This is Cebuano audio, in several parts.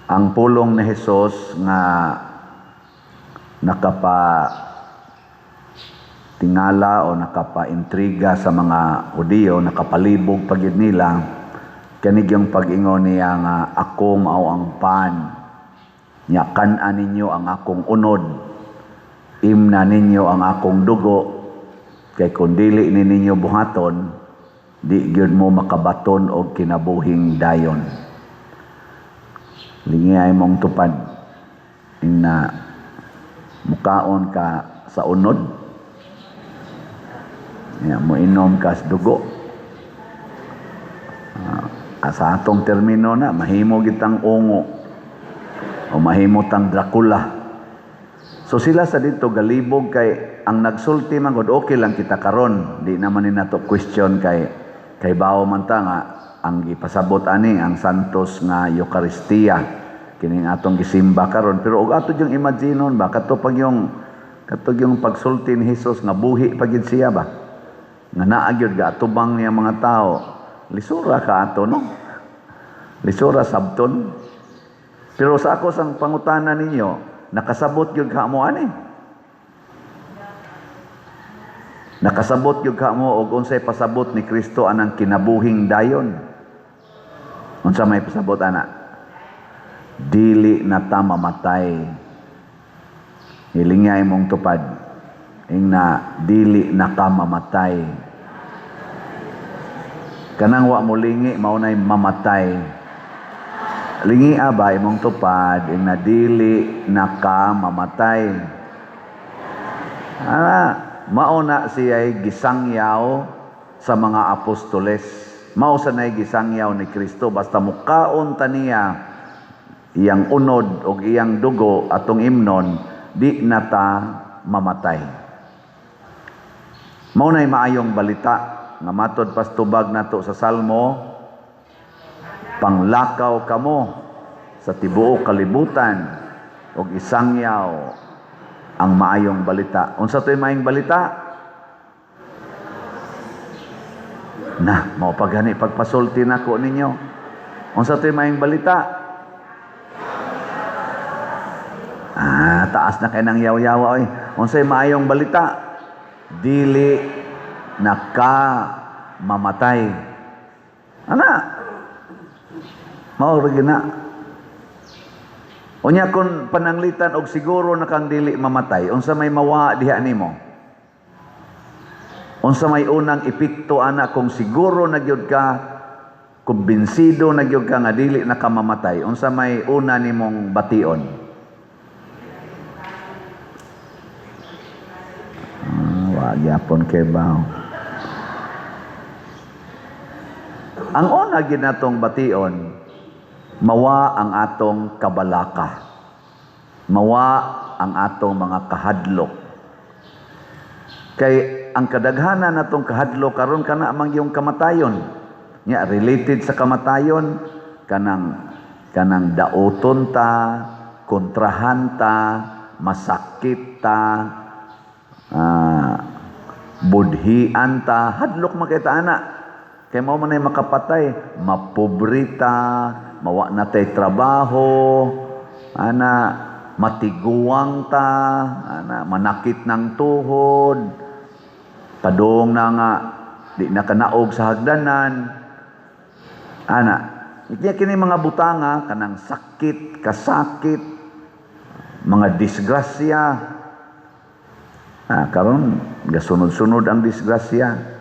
Ang pulong ni Jesus nga nakapa tingala o nakapa-intriga sa mga Hudiyo, nakapalibog pa gyud nila, kani yung pag-ingon niya nga "Ako mao ang pan. Nya kan-a ninyo ang akong unod, imna ninyo ang akong dugo, kay kung dili ni ninyo buhaton, di gyud mo makabaton og kinabuhing dayon." Lingi imong tupad. Ingna, mukaon ka sa unod? Ya, mo inom ka sa dugo? Sa atong termino na, mahimo gitang ungo o mahimo tang Dracula. So sila sa dito galibog kay ang nagsulti man gud, okay lang kita karon, di naman ni nato question kay bawo man ta nga ang gipasabot ani ang Santos nga Eukaristiya, kining atong gisimba karon. Pero og ato yung imaginon ba, kato pag yung kato yung pagsulti ni Jesus nga buhi pa gyud siya ba, nga naa gyud gaatubang niya mga tao, lisura ka ato, no? Lisura sabton. Pero sa ako sang pangutana ninyo, nakasabot gyud ka mo ani? Nakasabot gyud ka mo og unsay pasabot ni Kristo anang kinabuhing dayon? Unsa may pasabot ana? Dili na ta mamatay. Hilingya imong tupad. Ingna, dili na ka mamatay. Kanang wa mo lingi, mao nay mamatay. Lingi ba imong tupad, ingna, dili na ka mamatay. Ah, mao na siya'y gisangyaw sa mga apostoles. Mao sa nay gisangyaw ni Kristo, basta mukaon ta niya iyang unod og iyang dugo atong imnon, di na ta mamatay. Mao nay maayong balita nga matod pastubag nato sa Salmo, "Panglakaw kamo sa tibuok kalibutan og isangyaw ang maayong balita." Unsa to'y maayong balita? Na, mao pa gani pagpasulti nako ninyo. Unsa to'y maayong balita? Ah, taas na kay nang yaw-yawa oy. Unsay maayong balita? Dili na ka mamatay. Ana. Mao ra na. Unya kung pananglitan og siguro na kang dili mamatay, unsa may mawa diha nimo? Unsa may unang epekto ana kung siguro na gyud ka, kumbinsido na gyud ka nga dili na ka mamatay, unsa may una nimong bation? Ah, wa gyapon kay baw. Ang una gyud natong bation, mawa ang atong kabalaka. Mawa ang atong mga kahadlok. Kay ang kadaghanan natong kahadlok karon kana man yung kamatayon. Nya related sa kamatayon kanang kanang daoton ta, kontrahan ta, masakit ta, budhian ta, hadlok man kay ta ana. Kay mao man ay makapatay, mapobre ta, mawa na tay trabaho, ana, matiguang ta, ana, manakit ng tuhod, padong na nga, di na kanaog sa hagdanan, ana. Kaya kini mga butanga, kanang sakit, kasakit, mga disgrasya. Ah, karon gasunod-sunod ang disgrasya.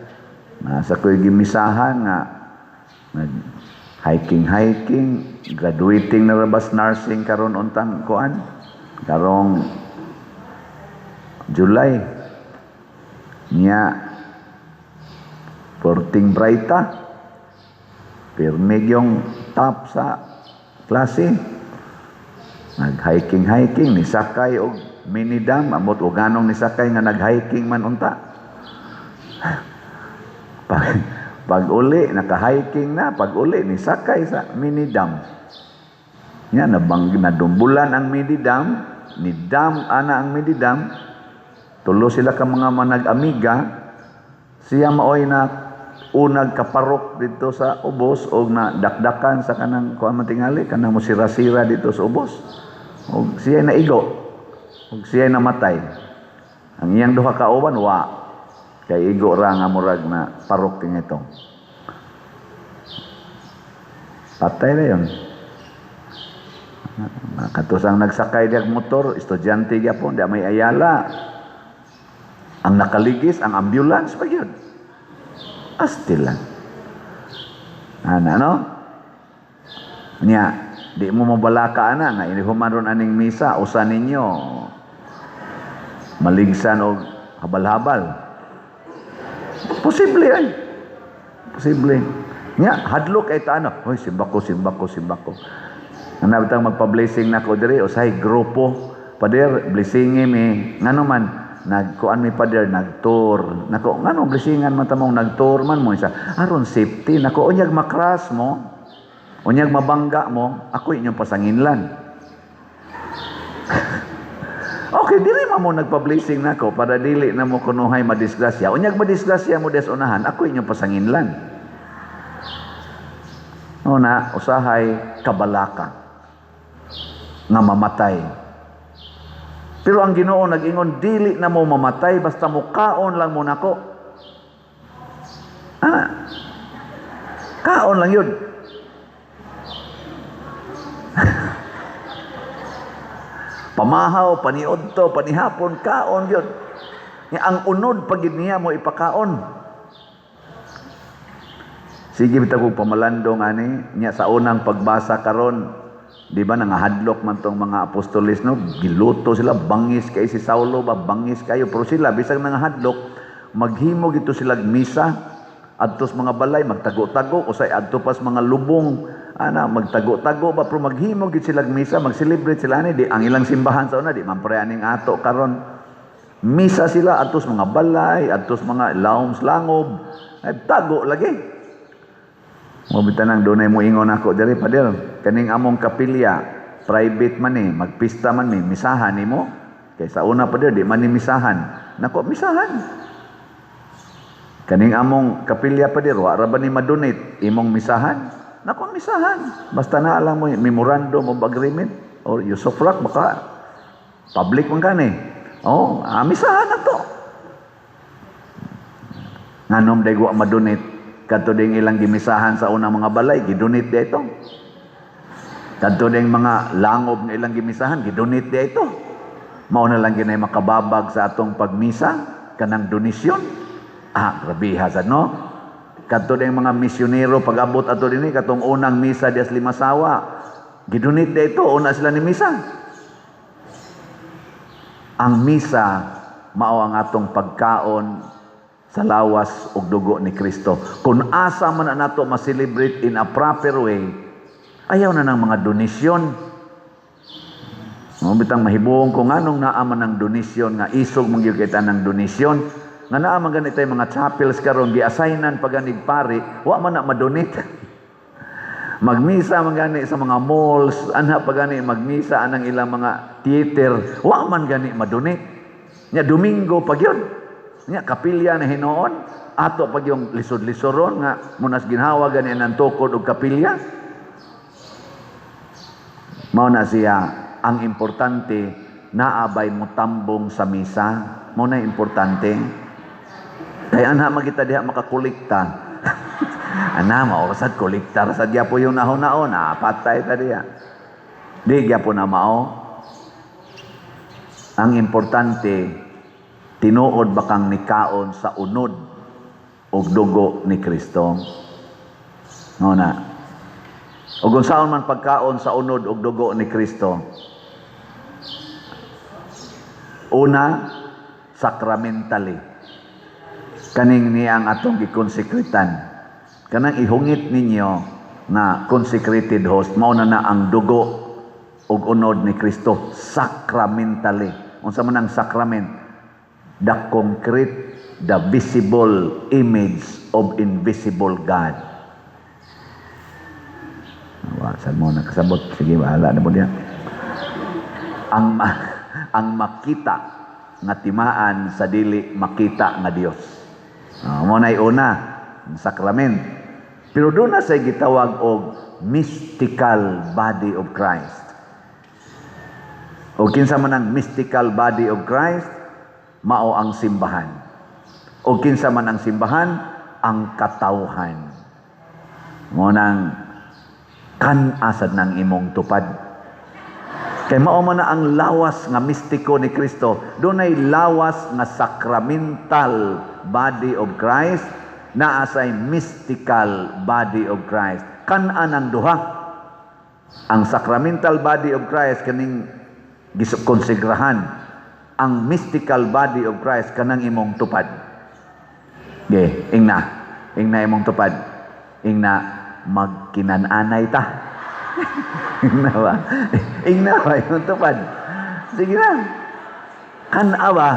Nasa ko'y gimisahan nga nag hiking-hiking, graduating na rabas nursing karon untang kuan karong July niya, porting brighta, pirmig yung top sa klase, nag-hiking-hiking, nisakay og mini dam, amot og ganong nisakay nga nag-hiking man unta. Pag uli, naka-hiking na, pag uli, nisakay sa mini dam. Nya, nabang, nadumbulan ang mini dam, ni dam ana ang mini dam, tulo sila ka mga manag-amiga, siya maoy na Unag kaparok dito sa ubos og na dakdakan sa kanang kuan man tingali, kanang musira-sira dito sa ubos. Og siya naigo. Og siya namatay. Ang iyang duha ka uban, wa. Kay igo ra nga murag na parok ito. Patay na yun. Katusang nagsakay diag motor, estudyante gyapon, di may ayala. Ang nakaligis, ang ambulance pa yun. Astil lang. Ana, no? Nya, di mo mabalaka ana nga inihuman ron aning misa, usa ninyo maligsan og habal-habal. Posible ay. Posible. Nya, hadlok ay taano. Hoy, simbako, simbako, simbako. Ana bitang magpa-blessing nako diri usahay grupo. Pader, blessingi mi. Ngano man nagkuan mi, pader, nagtour. Nako, ngano blessingan man ta mong nagtour man mo isa? Aron safety. Nako, unyag makras mo. Unyag mabangga mo, ako inyong pasanginlan. Okay, dili man mo nagpa-blessing nako para dili na mo kunuhay madisgrasya. Unyag madisgrasya mo des unahan, ako inyong pasanginlan. Una, usahay kabalaka nga mamatay. Pero ang Ginoo nag-ingon, dili na mo mamatay basta mukaon lang mo nako. Ah, kaon lang yun. Pamahaw, paniudto, panihapon, kaon yun. Ang unod pag niya mo ipakaon. Sige bitaw kog pamalandong ani nya sa unang pagbasa karon, di ba nangahadlok man tong mga apostoles, no? Giluto sila, bangis kay si Saulo ba, bangis kayo, pero sila bisag nangahadlok, maghimo gito sila misa adtos mga balay, magtago-tago usay adto pas mga lubong ana, magtago-tago ba, pero maghimo gid sila misa, mag-celebrate sila ani. Di ang ilang simbahan sa una di man pre aning ato karon. Misa sila adtos mga balay, adtos mga laoms, langob, ay tago lagi. Mo bitan dunay mo ingon ako diri, "Pader, kaning among kapilya private man ni, magpista man mi, misahan nimo?" Kay sa una, pader, di man ni misahan. Nako, misahan. "Kaning among kapilya, pader, wa ra ba ni madonate, imong misahan?" Nako, misahan. Basta na alam mo memorandum of agreement or usufruct, baka public man kani. Oh, misahan na to. Nganom day wa madonate? Kadto ding ilang gimisahan sa unang mga balay, gidonate di ito. Kadto ding mga langob nga ilang gimisahan, gidonate di ito. Mao na lang ginay makababag sa atong pagmisa kanang donisyon. Ah, grabe ha sad, no? Kadto ding mga misyonero pag-abot ato dinhi, katong unang misa dias Limasawa, gidonate di ito, una sila ni misa. Ang misa mao ang atong pagkaon sa lawas ug dugo ni Kristo. Kung asa man na nato ma-celebrate in a proper way, ayaw na ng mga donisyon. Mo bitang mahibuong ko nganong naa man ng donisyon, nga isog man gyud kita ng donisyon. Nga naa man ganit tay mga chapels karon, gi-assignan pa ganig pari, wa man na madonate. Magmisa man gani sa mga malls, ana pa gani magmisa anang ilang mga theater, wa man gani madonate. Nya Domingo pa gyud. Nya kapilya na hinuon, ato pag yung lisod-lisoron nga munas ginhawa gani ang tukod og kapilya. Mao na siya ang importante, naabay mo tambong sa misa. Mao na importante. Kaya ana magita diha makakolekta. Ana maorasad kolekta ra sad gyapon yung nahon-naon, ah, patay ta diha. Di gyapon na mao. Ang importante, tinuod ba kang nikaon sa unod og dugo ni Kristo? No na. Ug unsaon man pagkaon sa unod og dugo ni Kristo? Una, sacramentally. Kaning niya ang atong gikonsekretan. Kanang ihungit ninyo nga consecrated host, mao na na ang dugo ug unod ni Kristo sacramentally. Unsa man ang sacrament? The concrete, the visible image of invisible God. Wa sad mo nakasabot. Sige, bahala na mo diya. Ang makita nga timaan sa dili makita nga Dios. Mo na'y una. Sacrament. Pero duna say gitawag og mystical body of Christ. O kinsa man ang mystical body of Christ? Mao ang simbahan. O kinsa man ang simbahan? Ang katawhan. Mao nang kan-a sad ng imong tupad. Kay mao man na ang lawas nga mistiko ni Kristo. Dunay lawas nga sacramental body of Christ, naa say mystical body of Christ. Kan-an ang duha. Ang sacramental body of Christ kaning gikonsegrahan. Ang mystical body of Christ kanang imong tupad. Ge, ingna. Ingna imong tupad. Ingna, magkinan-anay ta. Ingna ba? Ingna ba imong tupad? Sige na. Kan-a ba?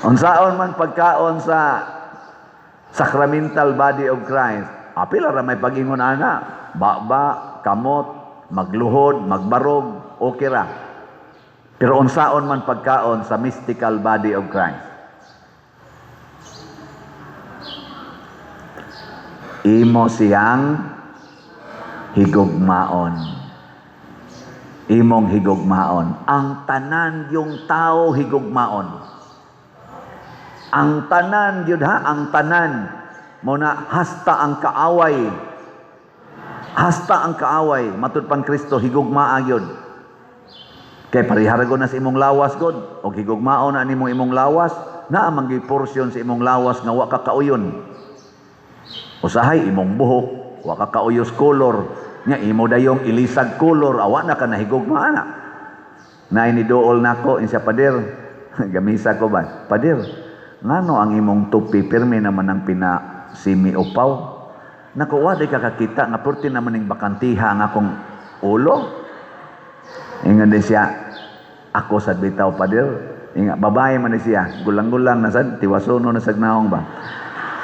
Unsaon man pagkaon sa sacramental body of Christ, apil ra may pag-ingon ana, baba, kamot, magluhod, magbarog, okay ra. Pero unsaon man pagkaon sa mystical body of Christ? Imo siyang higugmaon. Imong higugmaon. Ang tanan yung tao higugmaon. Ang tanan yun ha, ang tanan. Muna hasta ang kaaway. Hasta ang kaaway, matud pang Kristo higugmaa yun. Kay pariharago na sa imong lawas god, og higugmaon na nimo imong lawas, naa man gyud porsyon sa imong lawas nga wa ka kauyon. Usahay imong buhok, wa ka kauyos kolor, nya imo dayong ilisag kolor, awa na ka nahigugma ana. Naay ni duol nako insa pader, gamisa ko ba? Pader, ngano ang imong tupi pirmi naman ang pina simi upaw? Nako, wa di ka kakita nga purti naman ning bakantiha ang akong ulo. Ingon din siya, ako sad bitaw pader. Inga babae man ni siya, gulang-gulang na sad, tiwasono na sad naong ba.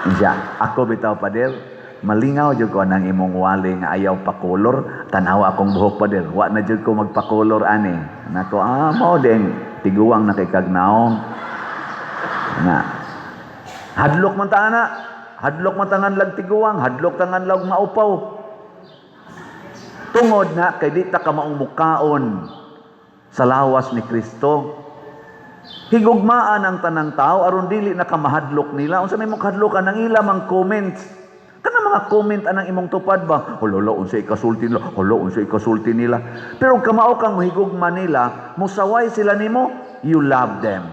Ingon siya, ako bitaw pader, malingaw jud ko nang imong wali nga ayaw pakolor, tan-awa akong buhok pader, wa na jud ko magpakolor ani. Nako, mao din tiguang na kay kag naong. Na. Hadlok man ta ana, hadlok man tangan lag tiguang, hadlok tangan lag maupaw. Tungod na kay di ta ka maong mukaon sa lawas ni Kristo. Higugmaan ang tanang tao aron dili na ka mahadlok nila. Unsa may mong kahadlokan ang ila mang comments? Kana mga comment anang imong tupad ba? Hala, unsa ikasulti nila? Hala, unsa ikasulti nila? Pero kamao kang higugma nila, musaway sila nimo, you love them.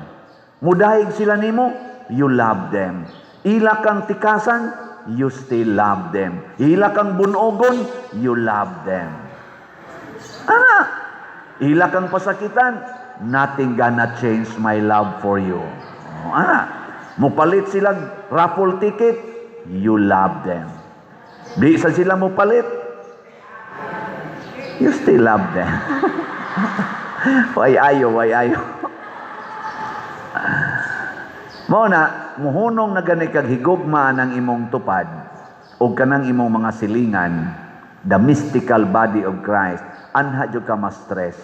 Mudahig sila nimo, you love them. Ila kang tikasan, you still love them. Ila kang bunogon, you love them. Ana, ila kang pasakitan, nothing gonna change my love for you. Oh, ana, mupalit sila raffle ticket, you love them. Di sa sila mupalit, you still love them. Way ayo, way ayo. Mao na, muhunong na gani kag higugma ng imong tupad o kanang imong mga silingan, the mystical body of Christ, anha jud ka ma-stress.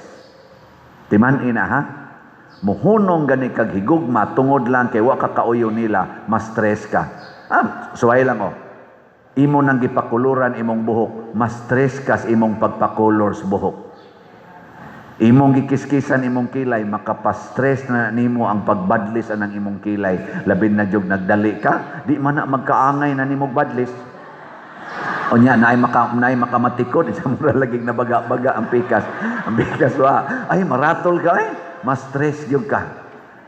Timan ina ha? Muhunong gani kag higugma tungod lang kay wa ka kauyo nila, ma-stress ka. Suway lang oh. Imo nang gipakuluran imong buhok, ma-stress ka sa imong pagpakulor sa buhok. Imong gikiskisan imong kilay, makapastress na nimo ang pagbadlis anang imong kilay. Labin na jug nagdali ka, di man na magkaangay na nimog badlis. Unya naay makamatikod, isa mura laging nabaga-baga ang pikas. Ang pikas wa, ay maratol ka eh, ma-stress gyud ka.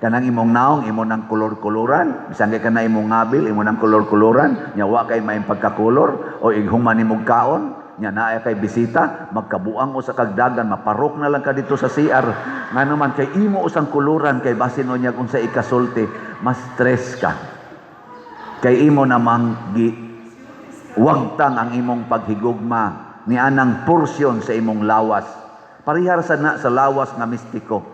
Kanang imong naong, imo nang kolor-koloran, bisan kay kana imong ngabil, imo nang kolor-koloran, nya wa kay maayong pagkakolor o ighuman nimog kaon. Nya naay kay bisita, magkabuang usa kag dagan, maparok na lang ka dito sa CR. Ngano man kay imo usang koloran kay basin unya kung sa ikasulti, mas stress ka. Kay imo namang gi wagtang ang imong paghigugma ni anang porsyon sa imong lawas. Parihar sa na sa lawas nga mistiko.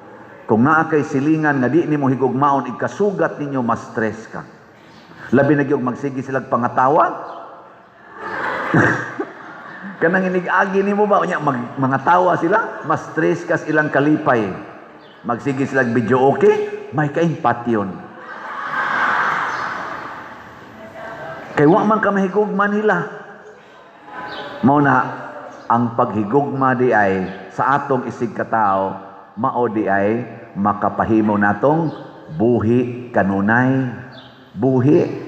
Kung naa kay silingan nga di nimo higugmaon, ikasugat ninyo, mas stress ka. Labi na gyud magsige silag pangatawa. Kanang inig-agi nimo ba unya mga tawa sila, mas stress ka sa ilang kalipay. Magsige sila video okay, may kaing patyon. Kay wa man ka mahigugma nila. Mao na ang paghigugma di ay sa atong isig katao, mao di ay makapahimo natong buhi kanunay. Buhi.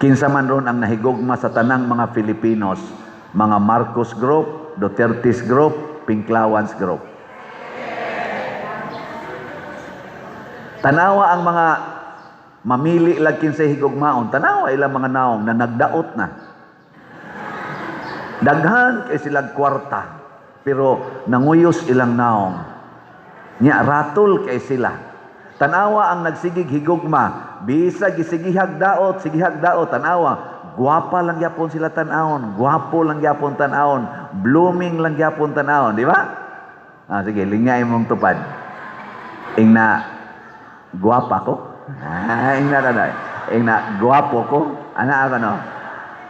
Kinsa man ron ang nahigugma sa tanang mga Filipinos, mga Marcos Group, Duterte's Group, Pinklawans Group. Tanawa ang mga mamili lag kinsay higugmaon, tanawa ilang mga naong na nagdaot na. Daghan kay silang kwarta, pero nanguyos ilang naong. Nya ratol kay sila. Tanawa ang nagsigig higugma, bisa gisigihag daot, sigihag daot, tanawa, gwapa lang gyapon sila tan-awon, gwapo lang gyapon tan-awon, blooming lang gyapon tan-awon, di ba? Ah, sige, lingay mong tupad. Ingna gwapa ko. Ah, ingna ka na. Ingna gwapo ko. Ana ka no.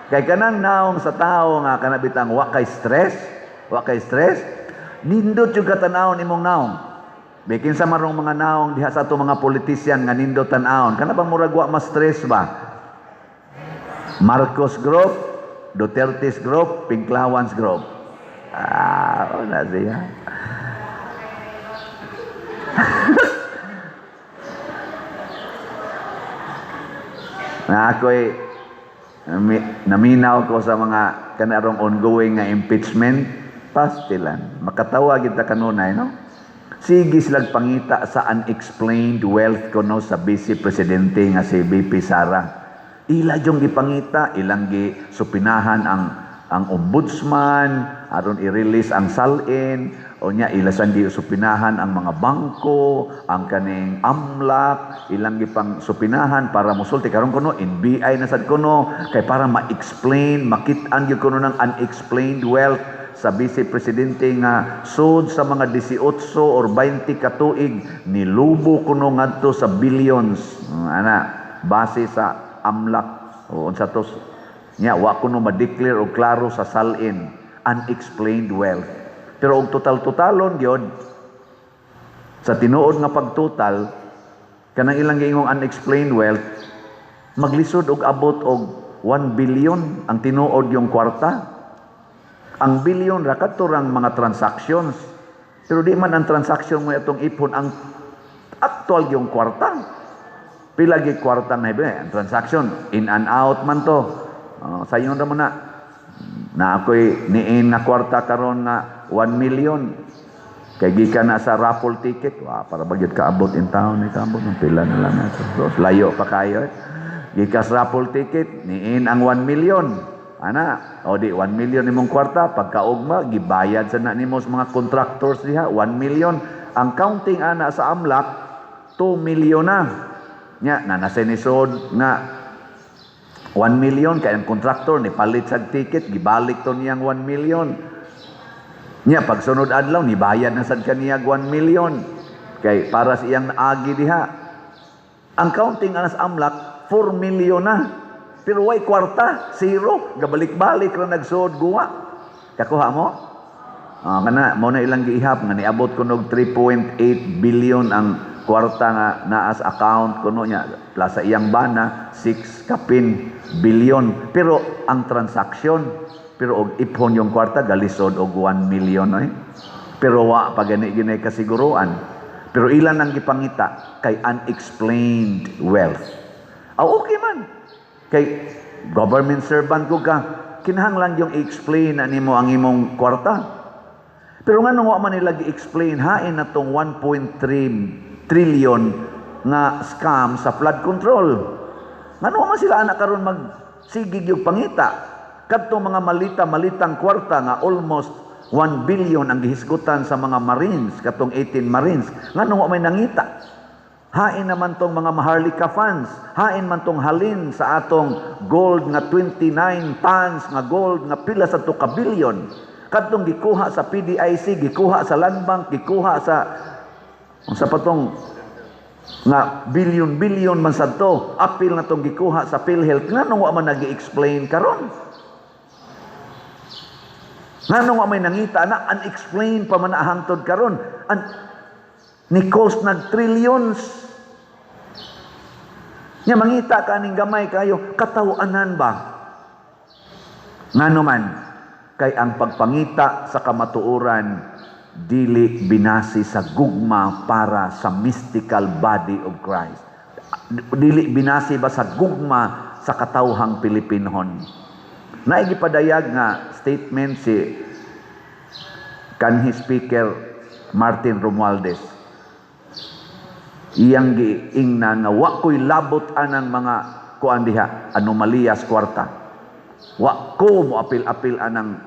Kay kanang naong sa tao nga kanabitang wa kay stress, wa kay stress, nindot yung katanawon imong naong. Bikin sa marong mga naong diha sa ato mga politician nga nindot tan-awon, kana bang murag wa mas stress ba? Marcos Group, Duterte's Group, Pinklawans Group. Ah, wala siya. Na ako'y naminaw ko sa mga kanarong ongoing nga impeachment, pastilan. Makatawa kita kanunay, no? Sige silang pangita sa unexplained wealth kuno sa vice presidente nga si BP Sara. Ila yung gipangita, ilang gisupinahan ang ombudsman, aron i-release ang salin, o nya ila sang gisupinahan ang mga bangko, ang kaning AMLAC, ilang gipang supinahan para mosulti karon kuno NBI na sad kuno kay para ma-explain, makit-an gyud kuno ng unexplained wealth sa vice presidente nga sud sa mga 18 or 20 katuig nilubo kuno ngadto sa billions, ana base sa AMLAC o unsa to nya wa kuno ma-declare og klaro sa salin unexplained wealth. Pero og total-totalon gyud sa tinuod nga pagtotal kanang ilang giingong unexplained wealth maglisod og abot og 1 billion ang tinuod yung kwarta. Ang billion ra kadto rang mga transactions. Pero di man ang transaction mo itong ipon ang actual yung kwarta. Pila gi kwarta na iba ang transaction in and out man to. Sayon ra mo na. Na ako'y niin nga kwarta karon nga 1 million. Kay gikan na sa raffle ticket, wa para bagyod kaabot in town ni kaabot ng pila na lang na. So, layo pa kayo. Gikan sa raffle ticket, niin ang 1 million. Ana, o di 1 million nimong kwarta, pagkaugma gibayad sa na nimo sa mga contractors diha 1 million. Ang counting ana sa AMLAC 2 million na. Nya nanasay ni sod nga 1 million kay ang contractor ni palit sa ticket, gibalik to niyang 1 million. Nya pagsunod adlaw nibayad na sad kaniya 1 million kay para sa iyang naagi diha. Ang counting ana sa AMLAC 4 million na. Pero way kwarta, zero, gabalik-balik ra nagsuod guwa. Kakuha mo? Ah, kana mo na ilang giihap nga niabot kuno og 3.8 billion ang kwarta nga naa sa account kuno niya plus sa iyang bana 6 kapin billion. Pero ang transaction, pero og iphon yung kwarta galisod og 1 million oy. Pero wa pa gani ginay kasiguruan. Pero ilan ang gipangita kay unexplained wealth. Ah, okay man. Kay government servant ko ka, kinahanglan yung i-explain na nimo ang imong kwarta. Pero nganong wa man nila gi-explain hain na tong 1.3 trillion nga scam sa flood control. Ngano man sila anak karon magsigig yung pangita. Kadtong mga malita-malitang kwarta nga almost 1 billion ang gihisgutan sa mga Marines, katong 18 Marines, nganong wa may nangita. Hain naman tong mga Maharlika funds, hain man tong halin sa atong gold nga 29 tons nga gold nga pila sa to ka billion. Kadtong gikuha sa PDIC, gikuha sa Land Bank, gikuha sa unsa pa tong nga billion-billion man sad to, apil na tong gikuha sa PhilHealth, nganong wa man nagi-explain karon? Ngano nga may nangita na unexplained pa man na hangtod karon? An ni cost nag trillions. Nya mangita ka ning gamay kayo, katawanan ba? Ngano man kay ang pagpangita sa kamatuoran dili binasi sa gugma para sa mystical body of Christ. Dili binasi ba sa gugma sa katawhang Pilipinhon. Naigipadayag nga statement si kanhi Speaker Martin Romualdez. Iyang giingnan nga wa ko'y labot anang mga kuan diha, anomaliyas kwarta. Wa ko mo apil-apil anang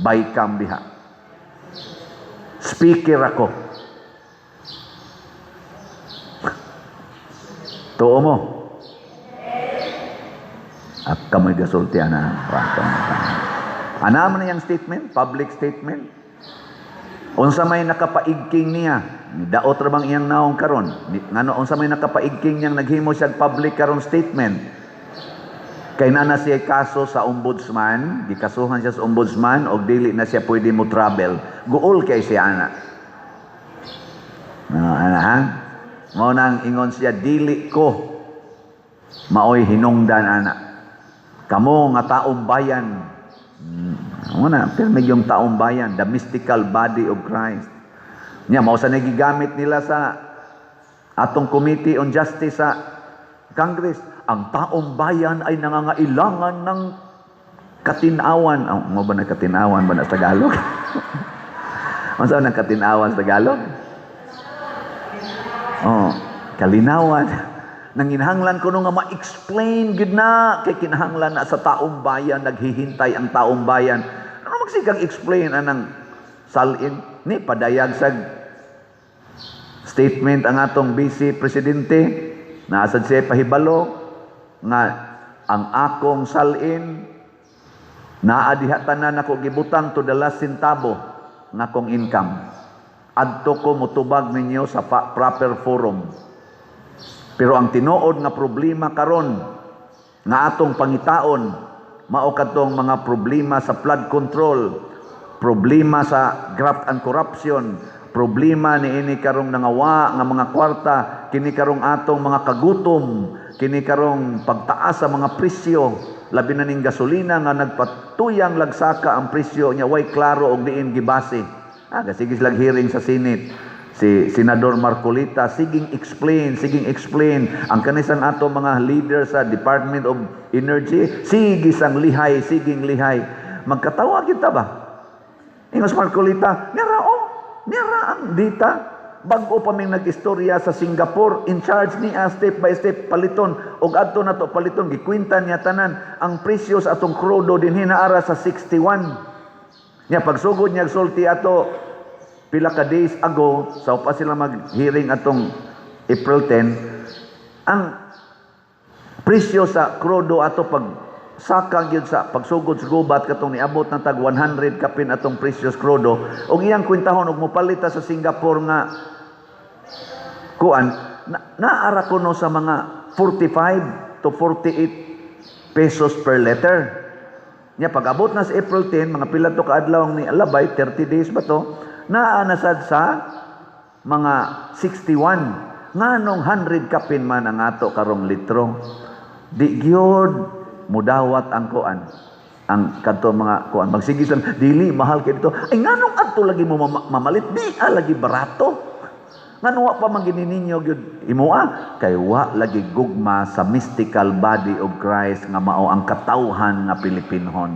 bicam diha. Speaker ako. Tuo mo? At kamoy gasulti ana. Ana man iyang statement, public statement. Unsa may nakapaigking niya? Daot ra bang iyang naong karon? Ngano unsa may nakapaigking niyang naghimo siya public karon statement? Kay naa na siya kaso sa ombudsman, gikasuhan siya sa ombudsman og dili na siya pwede mo travel. Guol kay siya ana. No, ana ha? Mao nang ingon siya, dili ko maoy hinungdan ana. Kamo nga taong bayan. Mo na, pirmi yung taong bayan, the mystical body of Christ. Nya mao sa nagigamit nila sa atong Committee on Justice sa Congress. Ang taong bayan ay nangangailangan ng katinawan. Oh, mo ba na katinawan ba na sa Tagalog? Unsa nang katinawan sa Tagalog? Oh, kalinawan. Nanginahanglan ko nga ma-explain gid na kay kinahanglan na sa taong bayan, naghihintay ang taong bayan. Ano magsigang explain anang salin ni padayag sa statement ang atong vice presidente, naasad siya pahibalo nga ang akong salin naa diha tanan ako gibutang to the last centavo nga akong income. Adto ko mutubag ninyo sa proper forum. Pero ang tinuod nga problema karon nga atong pangitaon mao kadtong mga problema sa flood control, problema sa graft and corruption, problema niini karong nangawa nga mga kwarta, kini karong atong mga kagutom, kini karong pagtaas sa mga presyo, labi na ning gasolina nga nagpatuyang lagsaka ang presyo nya way klaro og diin gibase. Ah, sige silang hearing sa Senate. Si Senador Marcoleta, siging explain, siging explain. Ang kanisang ato mga leader sa Department of Energy, sige sang lihay, siging lihay. Magkatawa kita ba? Ingos Marcoleta, nira oh, nira ang dita. Bago pa ming nag-istorya sa Singapore, in charge niya step by step paliton. Og adto na to paliton, gikwinta niya tanan. Ang presyo sa atong krudo dinhi naara sa 61. Nya pagsugod niya sulti ato pila ka days ago, sa pa sila mag-hearing atong April 10, ang presyo sa krudo ato pag saka gyud sa pagsugod sa gubat katong niabot na tag 100 kapin atong presyo sa krudo, og iyang kwentahon og mopalit ta sa Singapore nga kuan na, naara kuno sa mga 45 to 48 pesos per liter. Nya pag abot na sa April 10, mga pila to kaadlaw ni alabay, 30 days ba to, naa na sad sa mga 61. Nganong 100 kapin man ang ato karong litro? Di gyud mudawat ang kuan. Ang kadto mga kuan magsige lang dili mahal kay dito. Ay, nganong adto lagi mo mamalit, di ah, lagi barato. Ngano wa pa man gini ninyo gyud imoa? Kay wa lagi gugma sa mystical body of Christ nga mao ang katawhan nga Pilipinhon.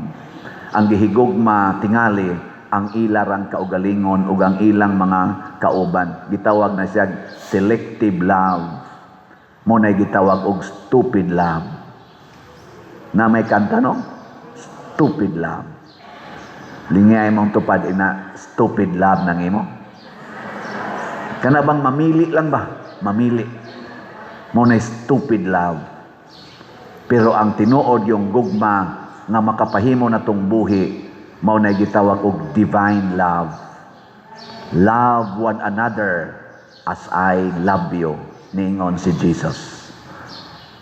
Ang gihigugma tingali ang ilarang kaugalingon ug ang ilang mga kauban. Gitawag na siya selective love. Mo na gitawag og stupid love. Na may kanta, no? Stupid love. Lingay mong tupad ina stupid love nang imo. Kana bang mamili lang ba? Mamili. Mo na stupid love. Pero ang tinuod yung gugma nga makapahimo na tong buhi, mao na gitawag og divine love. Love one another as I love you, niingon si Jesus.